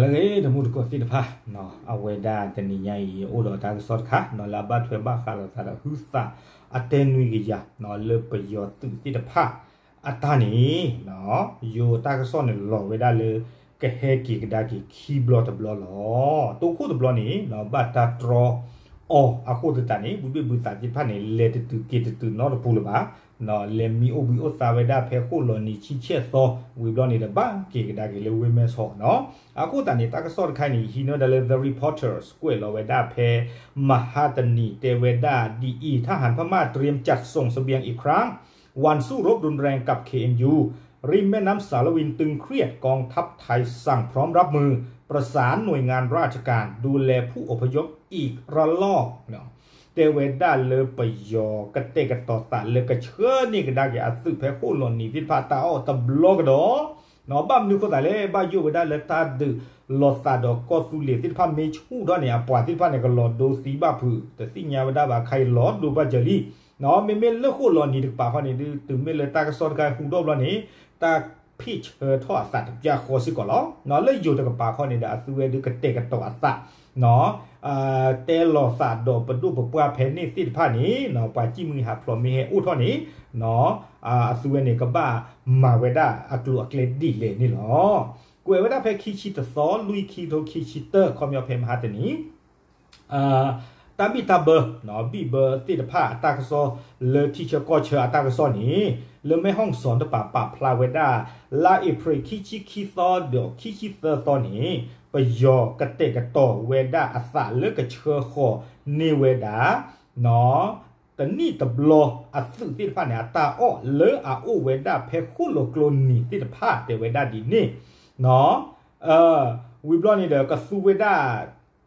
လၢအဂ့ၤ တမူတကိးသ့ၣ်တဖၣ်, အဝဲဒၣ်တနံၤညါအံၤ အိၣ်ဒီးတၢ်ကစီၣ်တခါ လၢအဘၣ်ထွဲဘၣ်ဃးလိာ်သးဒီးဟုသးအတဲနွံကယၤ လၢပယီၤသုးသ့ၣ်တဖၣ်အတၢ်န့ၣ် ယိၤတၢ်ကစီၣ်န့ၣ်လီၤဝဲဒၣ်လၢ ကဟဲက့ၤကဒါက့ၤခံဘျီတဘျီလီၤ. တိခိၣ်တဘျီန့ၣ် ဘၣ်တၢ်တြီအီၤအဃိသတးန့ၣ် ဘုဘ့ၣ်ဘုသးသ့ၣ်တဖၣ်န့ၣ် လဲၤတတုၤက့ၤတတုၤနီတပူၤလၢၤဘၣ် လဲၤမံအိၣ်ဘှံးအိၣ်သါဝဲဒၣ်ဖဲဃိၣ်လီၤနံၤဆံဆဲၣ်သီ ဝံၤဘျီန့ၣ်ဒီး ဘၣ်က့ၤကဒါက့ၤလၢဝ့ၢ်မဲၢ်ဆီးနီၤ. အဃိသတးန့ၣ် တၢ်ကစီၣ်တခါန့ၣ် ဟံးန့ၢ်ဝဲဒၣ်လၢ The Reporters ကွဲးလီၤဝဲဒၣ်ဖဲ မဟါတနံၤ တဲဝဲဒၣ်ဒ်အံၤ ทหารพม่าเตรียมจัดส่งเสบียงอีกครั้ง วันสู้รบรุนแรงกับเคเอ็นยู ริมแม่น้ำสาลวินตึงเครียด กองทัพไทยสั่งพร้อมรับมือ ประสานหน่วยงานราชการดูแลผู้อพยพอีกระลอก တဲဝဲဒၣ်လၢပယီၤကတဲာ်ကတီၤသးလၢကဆှၢန့ၢ်ကဒါက့ၤအသုးဖဲဃိၣ်လီၤနံၤသ့ၣ်တဖၣ်တၢ်အီၣ်တဘျီကဒီး ဘၣ်မနုၤအဃိသတးလဲၣ် ဘၣ်ယိၣ်ဝဲဒၣ်လၢတၢ်ဒုးလိာ်သးဒီးကီၢ်သူလ့ၤသ့ၣ်တဖၣ်မ့ၢ်ဆူၣ်ထီၣ်န့ၣ် အပှၤသ့ၣ်တဖၣ်န့ၣ် ကလီၤဒိသံဘၣ်ဖုး တသ့ၣ်ညါဝဲဒၣ်ဘၣ်ခါအံၤလီၤဒိဘၣ်စၢၤလံ. မ့မ့ၢ်လၢဃိၣ်လီၤနံၤတကပၤခီန့ၣ်ဒုး တုၤမ့ၢ်လၢတၢ်ကစီၣ်တခါဟူထီၣ်ဘျီန့ၣ် တၢ်ဖ့ၣ်ဆၢထီၣ်အသးတပျၢ်ဃီစ့ၢ်ကီးလီၤ. လၢယိၤတကပၤခီန့ၣ်ဒီး အသုဝဲဒုးကတဲာ်ကတီၤအသး တဲလိာ်သးဒီးပဒိၣ်ပပှၢ်ဖဲန့ၣ်သ့ၣ်တဖၣ်န့ၣ် ပှၤစံၣ်မှံဟးဖျိးမ့ၢ်ဟဲအိၣ်ထီၣ်န့ၣ် အသုဝဲန့ၣ် ကဘၣ်မၤဝဲဒၣ်အကျိၤအကျဲဒ်လဲၣ်န့ၣ်လီၤ. ကွဲးဝဲဒၣ်ဖဲခံဆံတသီ လွံၢ်ခံထိခံဆံတၢ ခီပညီဖဲမဟါတနံၤ တၢ်ဘံၣ်တၢ်ဘၢ ဘံၣ်ဘၢသ့ၣ်တဖၣ်အတၢ်ကစီၣ် လၢထံဆၢကီၢ်ဆၢအတၢ်ကစီၣ်န့ၣ် လၢမဲၢ်ဟီၣ်စီၤတပၤပာ်ဖျါဝဲဒၣ် လါအ့ဖြ့ၣ်ခံဆံခံသီဒီးခံဆံသၢသီန့ၣ် ပယီၤကတဲာ်ကတီၤဝဲဒၣ်အသးလၢကဆှၢဃီၤန့ၢ်ဝဲဒၣ် တနံၣ်တဘျီအသုးသ့ၣ်တဖၣ်န့ၣ် အတၢ်အီၣ်လၢအအိၣ်ဝဲဒၣ်ဖဲဃိၣ်လီၤကျိနံၤသ့ၣ်တဖၣ် တဲဝဲဒၣ်ဒ်န့ၣ် ဝံၤဘျီန့ၣ်ဒီး ကသူဝဲဒၣ်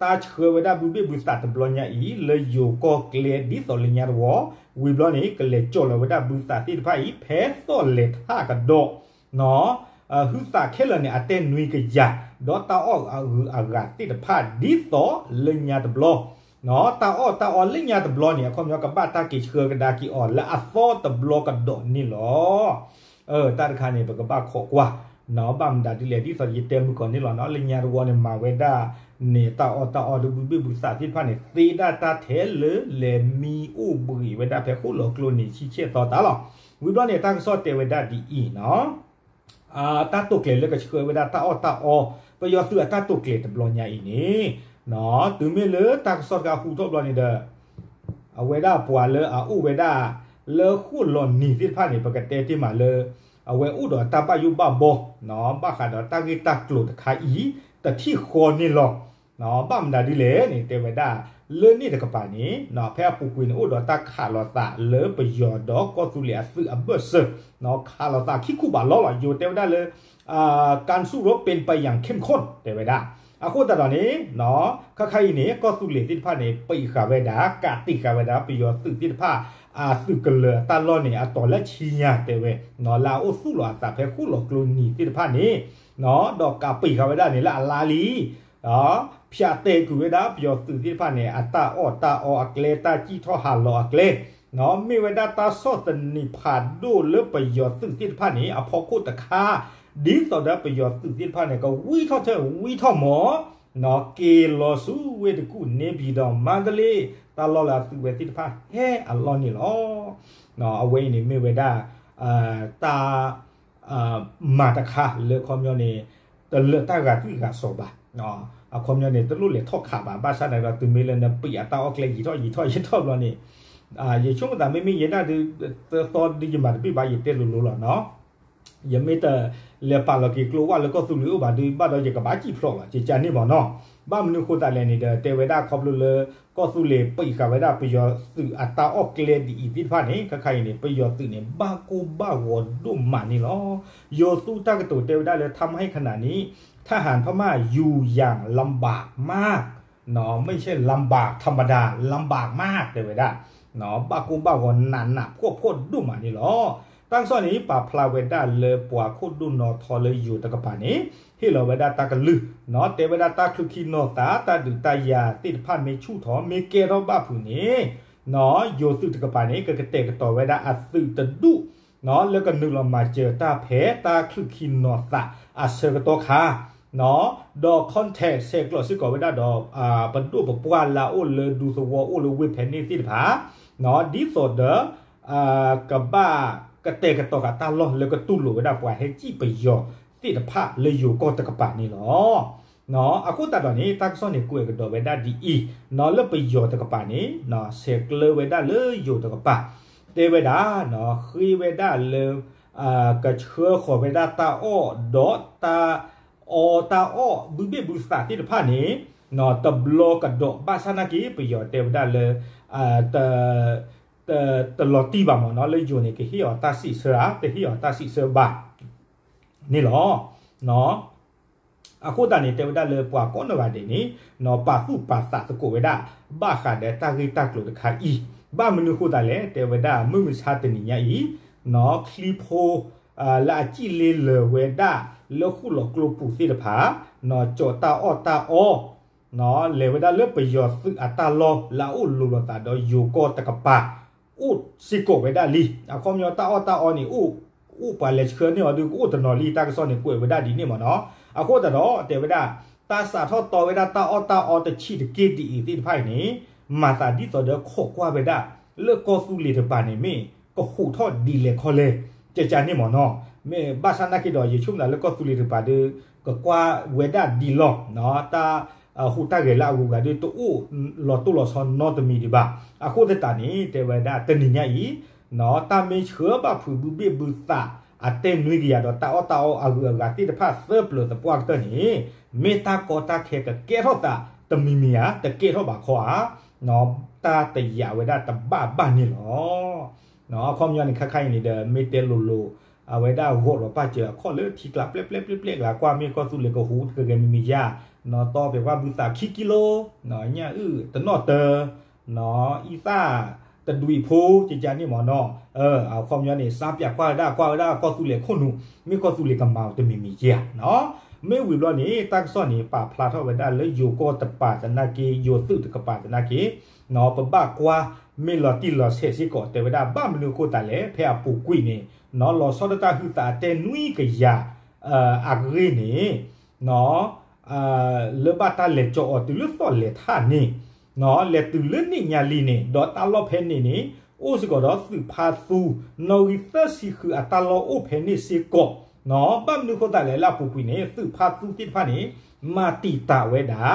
တၢ်ဆှၢဝဲဒၣ်ဘုဘ့ၣ်ဘုသးတဘျီညါအံၤ လၢယိၤကီၢ်ကျဲဒ်သိးလၢညါတဝီ ဝံၤဘျီန့ၣ် ကလဲၤကၠီၣ်လီၤဝဲဒၣ်ဘုသးသ့ၣ်တဖၣ်အံၤ ဖဲသီၣ်လဲၤထၣ်ကဒီး ဟုသးခဲလၢာ်န့ၣ် အတဲနွံကယၤ ဒီးတၢ်အီၣ်အဂုၤအဂၤသ့ၣ်တဖၣ်ဒ်သိးလၢညါတဘျီ တၢ်အီၣ်တၢ်အီလၢညါတဘျီန့ၣ် အခီပညီကဘၣ်တၢ်က့ၤဆှၢကဒါက့ၤအီၤလၢအသီတဘျီကဒီးန့ၣ်လီၤ. တၢ်တခါန့ၣ် ပကဘၣ်ခိးကွၢ် ဘၣ်မတၤဒ်လဲၣ် ဒ်သိးယတဲမုၢ်ကီၢ်န့ၣ်လီၤနီၤ လၢညါတဝီန့ၣ် မၤဝဲဒၣ်န့ၣ် တၢ်အီၣ်တၢ်အီဒီးဘုဘ့ၣ်ဘုသးသ့ၣ်တဖၣ်န့ၣ် သ့ဒၣ်တၢ်ထဲလၢလဲၤမံအိၣ်ဘှံးဝဲဒၣ်ဖဲဃိၣ်လီၤကျိနံၤဆံဆဲၣ်သီတၢ်လီၤ. ဝံၤဘျီန့ၣ် တၢ်ကစီၣ်တဲဝဲဒၣ်ဒ်အံၤနီၤ တၢ်တိာ်ကျဲၤလၢကဆှၢဝဲဒၣ်တၢ်အီၣ်တၢ်အီ ပယီၤသုးအတၢ်တိာ်ကျဲၤတဘျီညါအံၤန့ၣ် တုၤမ့ၢ်လၢတၢ်ကစီၣ်တခါဟူထီၣ်ဘျီန့ၣ်ဒီး အဝဲဒၣ်ပှၤလၢအအိၣ်ဝဲဒၣ် လၢဃိၣ်လီၤနံၤသ့ၣ်တဖၣ်န့ၣ် ပကတဲတ့ၢ်မးလၢ အဝဲအိၣ်ဒီးတၢ်ဘၣ်ယိၣ်ဘၣ်ဘီ ဘၣ်ဃးဒီးတၢ်ဂ့ၢ်တၢ်ကျိၤတခါအံၤ တထံၣ်ဃီန့ၣ်လီၤ. ဘၣ်မတၤဒ်လဲၣ်န့ၣ် တဲဝဲဒၣ် လၢန့ၣ်တကပၤန့ၣ် ဖဲအပူၤကွံာ်န့ၣ် အိၣ်ဒီးတၢ်ခးလိာ်သးလၢပယီၤဒီးကီၢ်သူလ့ၤအသုးအဘၢၣ်စၢၤ ခးလိာ်သးခံခူဘးလီလီၤ ယိၤတဲဝဲဒၣ်လၢ การสู้รบเป็นไปอย่างเข้มข้น တဲဝဲဒၣ်. အဃိသတးဒီးန့ၣ် ခါခါအံၤန့ၣ် ကီၢ်သူလ့ၤသ့ၣ်တဖၣ်န့ၣ် ပံးဃာ်ဝဲဒၣ် ကးတံာ်ဃာ်ဝဲဒၣ် ပယီၤသုးသ့ၣ်တဖၣ် အသုးကလၢၤအတၢ်လီၢ်န့ၣ် အတီၤလၢဆံညါတဲဝဲ လၢအအိၣ်သူၣ်လီၤအသးဖဲဃိၣ်လီၤကျိနံၤသ့ၣ်တဖၣ်န့ၣ် ဒီးကးပံးဃာ်ဝဲဒၣ်န့ၣ် လၢအလါလံ ဖၠးတဲာ်ကွံာ်ဝဲဒၣ်ပယီၤသုးသ့ၣ်တဖၣ်န့ၣ် အတၢ်အီၣ်တၢ်အီအကျဲ တၢ်စံၣ်ထီၣ်ဟးလီၤအကျဲ မ့ၢ်ဝဲဒၣ်တၢ်ဆီၣ်သနံးဖးဒိၣ်လၢပယီၤသုးသ့ၣ်တဖၣ်န့ၣ် အဖီခိၣ်တခါ ဒ်သိးဒီးပယီၤသုးသ့ၣ်တဖၣ်န့ၣ် ကဝံထီၣ်ထၢၣ်ဝံထီၣ်မီၤ က့ၤလီၤဆူဝ့ၢ်တကူၣ် န့ၣ်ပၠံၤဒီးမါတလ့ တၢ်လီၢ်လၢအသုးဝဲသ့ၣ်တဖၣ်ဟဲအလီၢ်န့ၣ်လီၤ. အဝဲအံၤန့ၣ်မ့ၢ်ဝဲဒၣ် တၢ် မၤတခါလၢခီပညီန့ၣ် တလၢတၢ်ဂာ်သွံၣ်ဂာ်စီၤဘၣ်. အခီပညီန့ၣ် တလိၣ်လဲၤထီၣ်ခးဘၣ် ဘၣ်ဆၣ်သနာ်က့ဒီး တုၤမ့ၢ်လၢနပံးအတၢ်အီၣ်ကျဲယံာ်ထီၣ်ယံာ်ထီၣ်ယံာ်ထီၣ်ဘျီန့ၣ် ယဆိကမိၣ်သးမ့မ့ၢ်ယဲဒၣ်ဒုး သၢသီဒုးယမၤတဘၣ်ဘၣ် ယတဲလိၤလိၤလီၤနီၤ. ယမ့ၢ်တလဲၤပာ်လီၤက့ၤကျိဝၣ်လၢကီၢ်သူလ့ၤအိၣ်ဘၣ်ဒုး ဘၣ်ဒီးယကဘၣ်စံၣ်ဖျိးလီၤ ကကန့ၣ်မ့ၢ်နီၤ. ဘၣ်မနုၤဃိသတးလဲၣ်န့ၣ်ဒီး တဲဝဲဒၣ်ခီဖျိလၢ ကီၢ်သူလ့ၤပံးဃာ်ဝဲဒၣ်ပယီၤသုးအတၢ်အီၣ်ကျဲဒ်အံၤသ့ၣ်တဖၣ်န့ၣ် ခါခါအံၤန့ၣ် ပယီၤသုးန့ၣ် ဘၣ်ကိၢ်ဘၣ်ဂီၤဒိၣ်မးန့ၣ်လီၤ. ယိၤသူတၢ်ကတိၤတဲဝဲဒၣ်လၢ ทำให้ขณะนี้ ทหารพม่าอยู่อย่างลำบากมาก ไม่ใช่ลำบากธรรมดา ลำบากมาก တဲဝဲဒၣ် ဘၣ်ကိၢ်ဘၣ်ဂီၤနးနးဖှီၣ်ဖှီၣ်ဒိၣ်မးန့ၣ်လီၤ. တၢ်ကစီၣ်န့ၣ် ပာ်ဖျါဝဲဒၣ်လၢပှၤခိၣ်ဒိၣ်နီၢ်ထီလၢယိၤတကပၤန့ၣ် ဟ့ၣ်လီၤဝဲဒၣ်တၢ်ကလုၢ် တဲဝဲဒၣ်တၢ်ချုးခံနီၤသး တၢ်ဒုးတၢ်ယၤသ့ၣ်တဖၣ်မ့ၢ်ဆူၣ်ထီၣ် မ့ၢ်ကဲထီၣ်ဘၣ်ဖုးန့ၣ် ယိၤသုးတကပၤန့ၣ် ကကတဲာ်ကတီၤဝဲဒၣ်အသုးတဒူၣ် လၢကနုာ်လီၤမၤစၢၤတၢ်ဖဲတၢ်ချုးခံနီၤသးအဆၢကတီၢ်ခါ ဒီး contact ဆဲးကျိးစ့ၢ်ကီးဝဲဒၣ်ဒီး ပဒိၣ်ပပှၢ်လၢအအိၣ်လၢဒူသဝီအိၣ်လၢဝ့ၢ်ဖဲန့ၣ်သ့ၣ်တဖၣ် ဒ်သိးဒီး ကဘၣ်ကတဲာ်ကတီၤဃာ်တၢ်လီၢ်လၢကတူၢ်လိာ်ဝဲဒၣ်ပှၤဟဲစံၣ်ပယီၤသ့ၣ်တဖၣ်လၢယိၤကီၢ်တကပၤန့ၣ်လီၤ. အဃိသတးဒီးန့ၣ် တၢ်ကစီၣ်န့ၣ်ကွဲးကဒီးဝဲဒၣ်ဒ်အံၤ, လၢပယီၤတကပၤန့ၣ် ဆဲးကျၢဝဲဒၣ်လၢယိၤတကပၤ တဲဝဲဒၣ် ဃ့ဝဲဒၣ်လၢ ကဆှၢဃီၤဝဲဒၣ်တၢ်အီၣ်ဒီးတၢ် အီတၢ်အီၣ်ဘုဘ့ၣ်ဘုသးသ့ၣ်တဖၣ်န့ၣ် တဘျီကဒီးဘၣ်ဆၣ်နာ်က့ ပယီၤတဲဝဲဒၣ်လၢ တလီၤတံၢ်ဘၣ်မ့ၢ်နီၤ လၢယိၤန့ၣ် ကဟ့ၣ်အီၤတၢ်စံးဆၢဧါ တဟ့ၣ်အီၤတၢ်စံးဆၢဘၣ်န့ၣ်လီၤ. အဃိသတးန့ၣ် တဲဝဲဒၣ်လၢပှၤကိးနီၢ်ဂၤဒဲးန့ၣ် ပာ်သူၣ်ပာ်သးသကိးဝဲဒၣ် ဘၣ်ဃးဒီးတၢ်ဂ့ၢ်တၢ်ကျိၤတခါအံၤ ဘၣ်မနုၤအဃိသတးလဲၣ် တဲဝဲဒၣ်မုၢ်မဆါတနံၤညါအံၤ ချံဖိ လၢအစံၣ်လ့လၢာ်ဝဲဒၣ် လၢဃိၣ်လီၤကျိပူၤသ့ၣ်တဖၣ် ကၠီၤတၢ်အီၣ်တၢ်အီ လဲၤဝဲဒၣ်လၢပယီၤသုးအတၢ်လီၢ်လၢအအိၣ်လိၤလိာ်သးဒီးယိၤကီၢ်တကပၤ အိၣ်စ့ၢ်ကီးဝဲဒၣ်လံ. အခီပညီတၢ်အီၣ်တၢ်အီန့ၣ် အိၣ်ပှၤလဲၤဆှၢန့ၢ်အီၤဒုးကအိၣ်တနီၤလံ တၢ်ကစီၣ်န့ၣ်ကွဲးဝဲဒၣ်ဒ်န့ၣ်မ့ၢ်နီၤ. အဃိသတးဒီးတဲဝဲဒၣ် တၢ်စးထီၣ်တီဝဲဒၣ်တၢ်အီၣ်တၢ်အီတဆံးတက့ၢ်ဒ်အံၤသ့ၣ်တဖၣ်အံၤန့ၣ် မၤသးဒ်သိးဒီးခိးကွၢ်ဝဲဒၣ် လၢကီၢ်သူလ့ၤတကပၤန့ၣ်မ့ၢ် ကဟူးထီၣ်ဒ်လဲၣ်ခီလဲၣ် ကကန့ၣ်မ့ၢ်နီၤ. မ့ၢ်ဘၣ်ဆၣ်နာ်က့ဒီး ယဆိကမိၣ်လၢကီၢ်သူလ့ၤတကပၤဒီး ကကွၢ်ဝဲဒၣ်ဒ်လီၤ တၢ်ဟူးတၢ်ဂဲၤလၢအဂုၤအဂၤဒီး တအိၣ်လီၤတိၢ်လီၤဆီနီတမံၤဒံးဘၣ်. အဃိသတးန့ၣ် တဲဝဲဒၣ်တနံၤညါအံၤ တၢ်မ့ၢ်ဆှၢဘၣ်ဖုးဘုဘ့ၣ်ဘုသး အတဲနွံကယၤဒီးတၢ်အီၣ်တၢ်အီအဂုၤအဂၤသ့ၣ်တဖၣ်သၢပျၢၤသပှၢ်ကတၢၢ်န့ၣ် မ့ၢ်တၢ်ကီတၢ်ခဲကကဲထီၣ်သးတမံၤမံၤဧါ တကဲထီၣ်ဘၣ်ခီဧါ တၢ်တယာ်ဝဲဒၣ်တဘၣ်ဘၣ်န့ၣ်လီၤ. အခီပညီန့ၣ် ခါခါအံၤန့ၣ်ဒီး မ့ၢ်တဲလိၤလိၤ အဝဲဒၣ်ဂီၤလီၤပၢ်စၢၤအခီၣ်လၢထံကျါပျဲပျဲပျဲပျဲ ဂၤကွၢ်မ့ၢ်ကီၢ်သူလ့ၤကဟူးကဂဲၤမံၤမံၤယါ နီၢ်တီပှဲၤကွၢ်ဘုသးခံကံလိ ညၣ်အုၣ်တနီၣ်တၢ အံသၣ်တဒွံးဖိ ကကန့ၣ်မ့ၢ်နီၤ. အခီပညီန့ၣ် စါပၠးကွၢ်ဝဲဒၣ် ကွၢ်ဝဲဒၣ်ကီၢ်သူလ့ၤခိၣ်နူာ် မ့ၢ်ကီၢ်သူလ့ၤကမၤအီၤတမံၤမံၤဧါ. မ့ၢ်ဝံၤဘျီန့ၣ် တၢ်ကစီၣ်န့ၣ် ပာ်ဖျါထီၣ်ဝဲဒၣ်လၢယိၤကီၢ်တကပၤသနာ်က့ ယိၤသုးတကပၤသနာ်က့ ပဘၣ်ကွၢ်မ့ၢ်လီၤတံၢ်လီၤဆဲးစ့ၢ်ကီး တဲဝဲဒၣ်ဘၣ်မနုၤအဃိသတးလဲၣ် ဖဲအပူၤကွံာ်န့ၣ် လီၤဆီဒၣ်တၢ်ဟုသးအတဲနွံကယၤ အဂ့ၢ်န့ၣ် လၢဘၣ်တၢ်လဲၤကၠီအီၤတုၤလၢသီၣ်လဲၤထၣ်န့ၣ် လဲၤတုၤလၢန့ၣ်ညါလံန့ၣ် ဒီးတၢ်လီၢ်ဖဲန့ၣ်န့ၣ် အိၣ်စ့ၢ်ကီးဒီးသုးဖါသူ နီၣ်ဂံၢ်သၢဆံဃုအတၢ်လီၢ်အိၣ်ဖဲန့ၣ်စ့ၢ်ကီး ဘၣ်မနုၤအဃိသတးလဲၣ် လၢအပူၤကွံာ်န့ၣ် သုးဖါသူသ့ၣ်တဖၣ်န့ၣ် မၤတံာ်တာ်ဝဲဒၣ်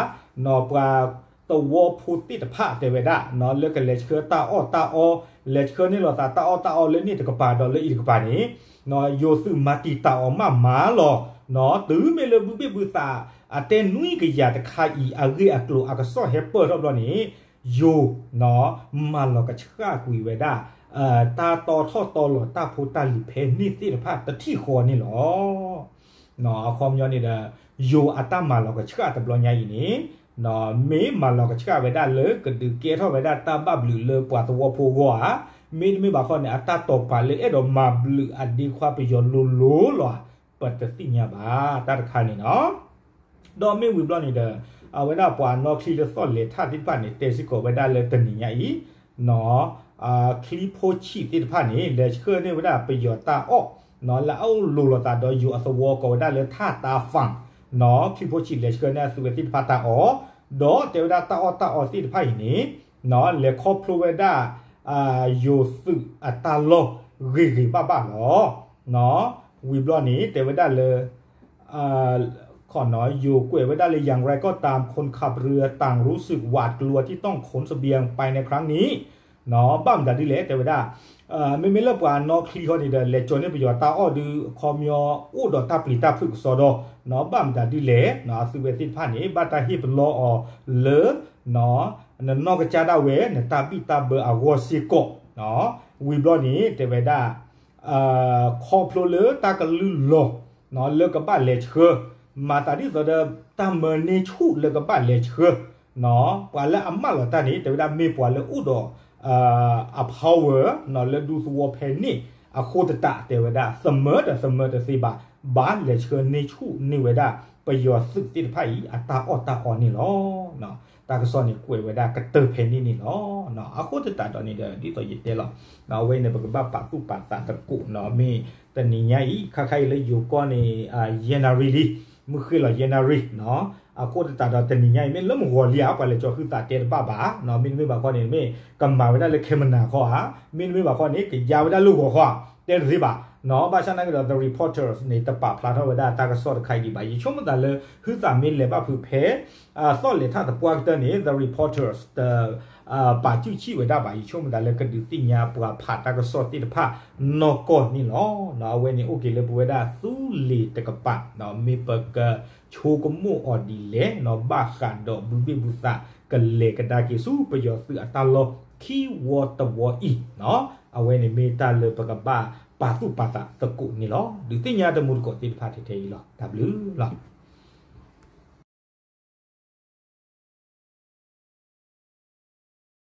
ပှၤသဝီဖိသ့ၣ်တဖၣ်တဲဝဲဒၣ် လၢကလဲၤဆှၢတၢ်အီၣ်တၢ်အီ လဲၤဆှၢန့ၢ်လိာ်သးတၢ်အီၣ်တၢ်အီလၢန့ၣ်တကပၤဒီးလၢအံၤတကပၤန့ၣ် ယိၤသုးမၤတံာ်တာ်အီၤမးမးလီၤ. တုၤမ့ၢ်လၢဘုဘ့ၣ်ဘုသး အတဲနွံကယၤတခါအံၤ အဂ့ၢ်အကျိၤအကစီၣ်ဟဲပၢၢ်ထီၣ်ဘျီန့ၣ် ယိၤ မၤလီၤကဆှၣ်ကွံာ်ဝဲဒၣ် တၢ်တီထီၣ်တီလီၤတၢ်ဖိတၢ်လံၤဖဲန့ၣ်သ့ၣ်တဖၣ်တထံၣ်ဃီန့ၣ်လီၤ. အခီပညီန့ၣ်ဒီး ယိၤအတၢ်မၤလီၤကဆှၣ်တဘျီညါအံၤန့ၣ် မ့ၢ်မၤလီၤကဆှၣ်ဝဲဒၣ်လၢကဒုးကဲထီၣ်ဝဲဒၣ်တၢ်ဘၣ်ဘျုးလၢပှၤသဝီဖိအဂီၢ်ဧါ, မ့တမ့ၢ်ဘၣ်ခီန့ၣ် အတၢ်တိာ်ပာ်လၢအဲၣ်ဒိးမၤဘျုးအဒ့ခွါပယီၤလိၤလိၤလီၤဧါ, ပတသ့ၣ်ညါဘၣ်တၢ်တခါန့ၣ်လီၤ. ဒီးမ့ၢ်ဝံၤဘျီန့ၣ်ဒီး အဝဲဒၣ်ပှၤအနီၣ်ချံလၢသီၣ်လဲၤထၣ်သ့ၣ်တဖၣ်န့ၣ် တဲစ့ၢ်ကီးဝဲဒၣ်လၢတနံၤညါအံၤ ချံဖိဆံးသ့ၣ်တဖၣ်န့ၣ် လဲၤဆှၢန့ၢ်ဝဲဒၣ်ပယီၤတၢ်အီၣ် လၢအအိၣ်လိၤလိာ်သးဒီးယိၤအသဝီကိးဝဲဒၣ်လၢထၣ်တၢ်ဖၣ် ချံဖိဆံးလဲၤဆှၢန့ၢ်အသုးဝဲသ့ၣ်တဖၣ်တၢ်အီၣ် ဒီးတဲဝဲဒၣ်တၢ်အီၣ်တၢ်အီသ့ၣ်တဖၣ်အံၤန့ၣ် လဲၤခီဖျိဝဲဒၣ် ယိၤသုးအတၢ်လီၢ်ဂ့ၤဂ့ၤဘၣ်ဘၣ်လီၤ. ဝံၤဘျီန့ၣ် တဲဝဲဒၣ်လၢ ယိၤကွဲးဝဲဒၣ်လၢ อย่างไรก็ตาม คนขับเรือต่างรู้สึกหวาดกลัวที่ต้องขนเสบียงไปในครั้งนี้ ဘၣ်မတၤဒ်လဲၣ် တဲဝဲဒၣ် မ့မ့ၢ်လၢပှၤနီၣ်ချံဃီန့ၣ်ဒီး လဲၤကၠီၤန့ၢ်ပယီၤတၢ်အီၣ်ဒုး အခီပညီအိၣ်ဒီးတၢ်ပျံၤတၢ်ဖုးကစီဒီး ဘၣ်မတၤဒ်လဲၣ် အသုးဝဲသ့ၣ်တဖၣ်န့ၣ် ဘၣ်တၢ်ဟ့ၣ်ပလီအီၤလၢ နနီၢ်ကစၢ်ဒၣ်ဝဲ နတၢ်ဘံၣ်တၢ်ဘၢအဂီၢ်စ့ၢ်ကီး ဝံၤဘျီန့ၣ် တဲဝဲဒၣ် ခီဖျိလၢတၢ်ကလုၢ်လီၤ လၢကဘၣ်လဲၤဆှၢ မၤသးဒ်သိးဒီး တၢ်မၢန့ၢ်ဆူၣ်လၢကဘၣ်လဲၤဆှၢ ပှၤလၢအမၢလီၤတၢ်န့ၣ် တဲဝဲဒၣ်မ့ၢ်ပှၤလၢအိၣ်ဒီး အ power လၢဒူသဝီဖဲန့ၣ်အဃိသတး တဲဝဲဒၣ် သမၢဒီးသမၢတသ့ဘၣ် ဘၣ်လဲၤဆှၢန့ၢ်ဆူၣ်န့ၢ်ဝဲဒၣ် ပယီၤသုးသ့ၣ်တဖၣ်အံၤ အတၢ်အီၣ်တၢ်အီန့ၣ်လီၤ. တၢ်ကစီၣ်န့ၣ်ကွဲးဝဲဒၣ်ကတၢၢ်ဖဲန့ၣ်န့ၣ်လီၤ. အဃိသတးဒီးန့ၣ်ဒီး ဒ်သိးယတဲလီၤ အဝဲန့ၣ် ပကဘၣ်ပာ်သူၣ်ပာ်သးသကိးနီၤ မ့ၢ်တနံၤညါအံၤ ခါခါအံၤလၢယိၤကီၢ်န့ၣ် ယဲၢ်နၣ်ရံၣ်လံ မုၢ်ဃ့ၢ်လီၤယဲၢ်နၣ်ရံၣ်, အဃိသတးဒီးတနံၤညါအံၤ မ့ၢ်လၢမုၢ်ဂီၤလံဧါ ပှၤလဲၤကၠီၤဟုသးတဲတဘၣ်ဘၣ်, မ့တမ့ၢ်ဘၣ်ခီန့ၣ် မ့ၢ်ကမၤဝဲဒၣ်လၢခဲမနၤခီဧါ, မ့တမ့ၢ်ဘၣ်ခီန့ၣ် ကယါဝဲဒၣ်လၢဂီၤခီဧါ, တဲတသ့ဘၣ်, ဘၣ်ဆၣ်နာ်က့ဒီး The Reporters န့ၣ် တပာ်ဖျါထီၣ်ဝဲဒၣ်တၢ်ကစီၣ်တခါအံၤဒံးဘၣ်. ယဆိကမိၣ်သးလၢ ဟုသးမ့ၢ်လဲၤဘၣ်ဖုးဖဲ သီၣ်လဲၤထၣ်သပှၢ်ကတၢၢ်န့ၣ် The Reporters တ ပာ်စုၣ်ဆံၣ်ဝဲဒၣ်ဘၣ်. ယဆိကမိၣ်သးလၢကဒုးသ့ၣ်ညါပှၤဖးတၢ်ကစီၣ်သ့ၣ်တဖၣ်နီၢ်ကီၢ်န့ၣ်လီၤ. အဝဲန့ၣ်အိၣ်က့ၤလၢပဝဲဒၣ်သူလ့ၤတကပၤ, မ့ၢ်ပကဆိကမိၣ်အီၤဒ်လဲၣ် ဘၣ်ဃးဒီးဘုဘ့ၣ်ဘုသးကလဲၤကဒါက့ၤဆူပယီၤသုးအတၢ်လီၢ်ခံဝီတဝီအံၤ, အဝဲန့ၣ်မ့ၢ်တၢ်လၢပကဘၣ်ပာ်သူၣ်ပာ်သးသကိးန့ၣ်လီၤ. ဒုးသ့ၣ်ညါတမူတကိးသ့ၣ်တဖၣ်ထဲထဲအံၤလီၤ. တၢ်ဘျုးလီၤ.